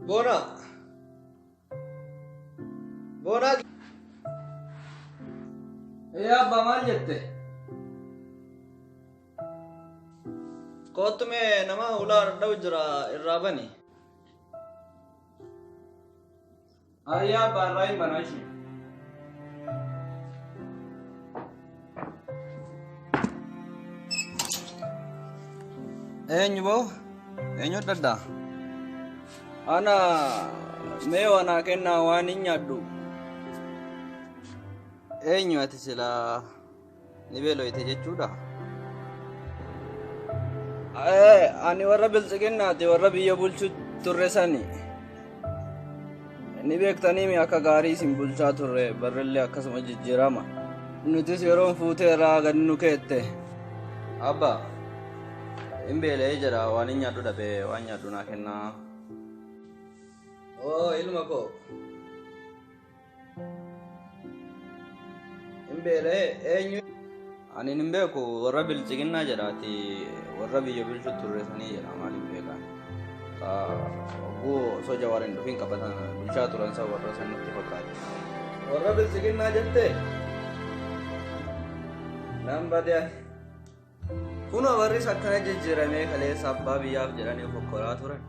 Boona. Boona. Ee abbaa, maal jette? Kootu mee, nama ulaa dha'u jira, irraa bani. Ayyaa abbaa, irraa hin banaa ishee. Eenyu boo? Eenyu dhadhaa? Ana mee waa naa kennaa, waan hin nyaadhu. Eenyu ati? Silaa ni beeloyte jechuudha. Ani warra biltsiginnaati, warra biyya bulchu turre sani. Ni beektanii mi, akka gaarii isin bulchaa turre, barrillee akkasuma jijjiirama. Nutis yeroon fuutee irraa gad nu keette. Abba, hin beela'ee jira, waan hin nyaadhu dhabe, waan nyaadhu naa kennaa. Oo ilma koo. Hin beela'ee, eenyu? Ani hin beeku, warra biltsiginnaa jedhaati, warra biyya bulchu turre sanii jedha, maaliin beekan. Ka hogguu osoo Jawaar hin dhufin qabatan bulchaa turan san, warra san natti fakkaate. Warra biltsiginnaa jettee? Nan bade ani. Kunoo barris akkana jijjiiramee. Kaleessa abbaa biyyaaf jedhanii fokkoraa turan.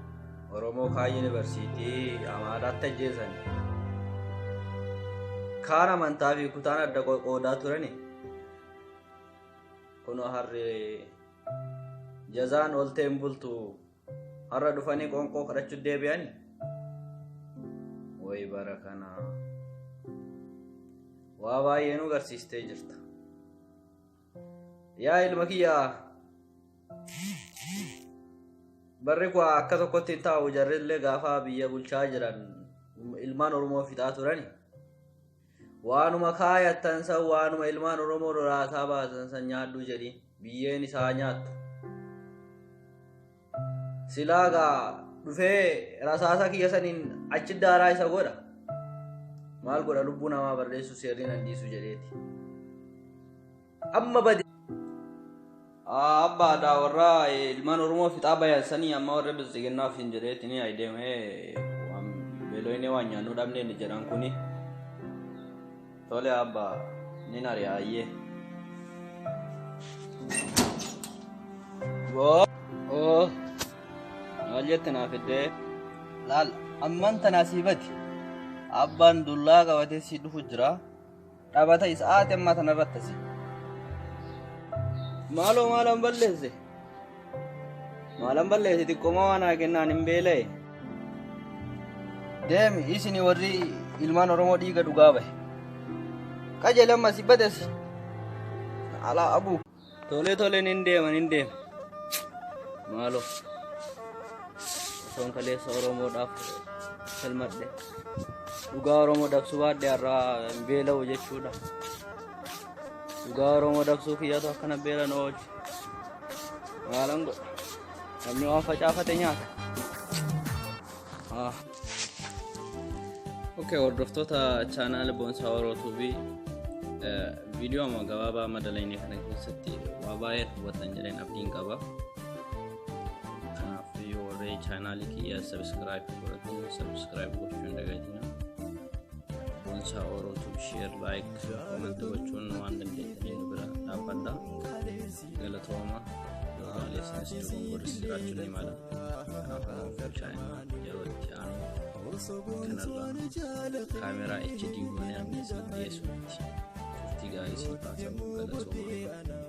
Oromoo kaan yuunivarsiitii Amaaraatti ajjeesan. Kaan amantaa fi kutaan adda qoqqoodaa turani. Kunoo harri jazaan olteen bultu, har'a dhufanii qonqoo kadhachuu deebi'ani. Wayi bara kana waa baay'ee nu garsiistee jirta. Yaa ilma kiyyaa, barri kun akka tokkotti hin taa'u. Jarrillee gaafa biyya bulchaa jiran ilmaan Oromoo fixaa turani. Waanuma kaayattan san, waanuma ilmaan Oromoo lolaasaa baasan san nyaadhu jedhi, biyyeen isaa nyaattu. Silaa gaa dhufee rasaasa kiyya saniin achi daaraa isa godha. Maal godha, lubbuu namaa barreessu seerri nan dhiisu jedheeti. Amma bade. Abbaadha, warra ilmaan Oromoo fixaa bayan sanii amma warra biltsiginnaaf hin jedheeti ni deemee waan beeloyne, waan nyaannu dhabne ni jedhan kuni. Tole abbaa, nin ari'aayyee. Oo, maal jette naa fiddee? Laal, amman tanaa sii bati. Abbaan dullaa qabatee sii dhufu jira. Dhabata isaati amma tanarratti asi. Maaloo, maalan balleesse? Maalan balleesse? Xiqqooma waan haa kennaan, hin beela'e. Deemi, isini warri ilmaan Oromoo dhiiga dhugaa bahe. Qajeeli, amma si badesi. Alaa abuu. Tole tole, nin deema, nin deema. Maaloo. Osoon kaleessa Oromoodhaaf falmadhe. Dhugaa Oromoo dabsuu baadhe har'aa hin beela'u jechuudha. Dhugaa Oromoo dabsuu kiyyatu akkana beela nu oolche. Maalan godha? Namni waan facaafate nyaata. Ah. Okay, hordoftoota chaanaala Boonsaa Oroo TV, viidiyoo amma gabaabaa amma dalagne kana keessatti waa baay'ee hubattan jedheen abdiin qaba. Kanaaf yoo warri chaanaalii kiyya subscribe godhatan, subscribe gochuu hin dagatina. Boonsaa Oroo TV share, like, comment gochuun waan dandeettanii nu bira dhaabbadha. Galatooma. Yoo balleessinis dogongorris jiraachuun ni mala. Kanaaf immoo yeroo itti aanu kanarraa kaameraa HD goonee amma isin dhiyeessutti turtii gaarii isin taasisu. Galatooma.